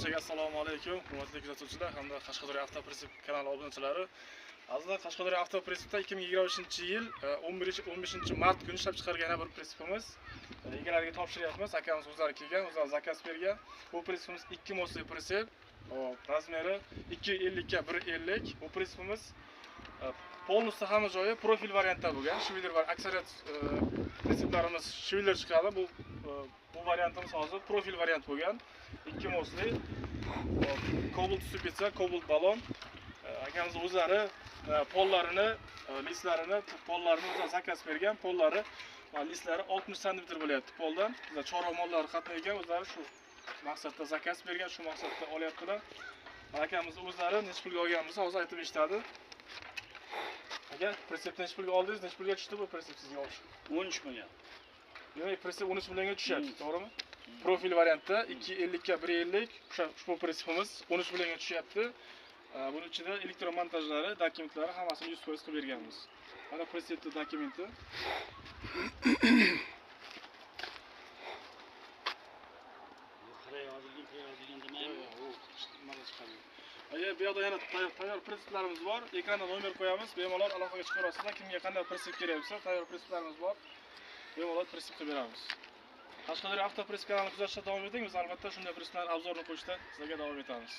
Barchaga assalomu alaykum, hurmatli kuzatuvchilar hamda Qashqadaryo Avtoprinsip kanali obunachilari. Azizlar, Qashqadaryo Avtoprinsipda 2025-yil 15 mart kuni ishlab chiqargan yana bir prinsipimiz egalariga topshiryapmiz. Akamiz o'zlari kelgan, o'zlari zakaz bergan. Bu prinsipimiz 2 мост li prinsip. Hop, razmeri 2.50 ga 1.50. Bu prinsipimiz полностью hamma joyi profil variantda bo'lgan. Швеллер var, aksariyat prinsiplarimiz швеллер chiqadi. Bu variantimiz hozir profil variant bo'lgan. 2 мост li. Hop, kobalt ступица, kobalt balon. Akamiz o'zlari pollarini, listlarini, pollarini o'zlari zakaz bergan. Pollari, listlari 60 sm bo'lyapti poldan. Bizlar chorva mollari qatnaygan, o'zlari shu maqsadda zakaz bergan, shu maqsadda olyaptilar. Akamiz o'zlari necha pulga olganimizni hozir aytib eshitadi. Aka, prinsipni necha pulga oldingiz? Necha pulga tushdi bu prinsip sizga olish? 13 million. Demak, prinsip 13 millionga tushyapti, to'g'rimi? Profil variantda 2.50 ga 1.50 o'sha ushbu prinsipimiz 13 millionga tushyapti. Buni ichida elektromontajlari, dokumentlari hammasini 100% qilib berganmiz. Mana prinsipni dokumenti. Xira yozilgan, xira yozilgan demaymi? U nimadan chiqadi? Aka, bu yoqda yana tayyor prinsiplarimiz bor. Ekranda nomer qo'yamiz. Bemalol aloqaga chiqaverasizlar. Kimga qanday prinsip kerak bo'lsa, tayyor prinsiplarimiz bor. Bemalol prinsip qilib beramiz. Qashqadaryo Avtoprinsip kanalini kuzatishda davom eting. Biz albatta shunday prinsiplar обзор ini qo'yishda sizlarga davom etamiz.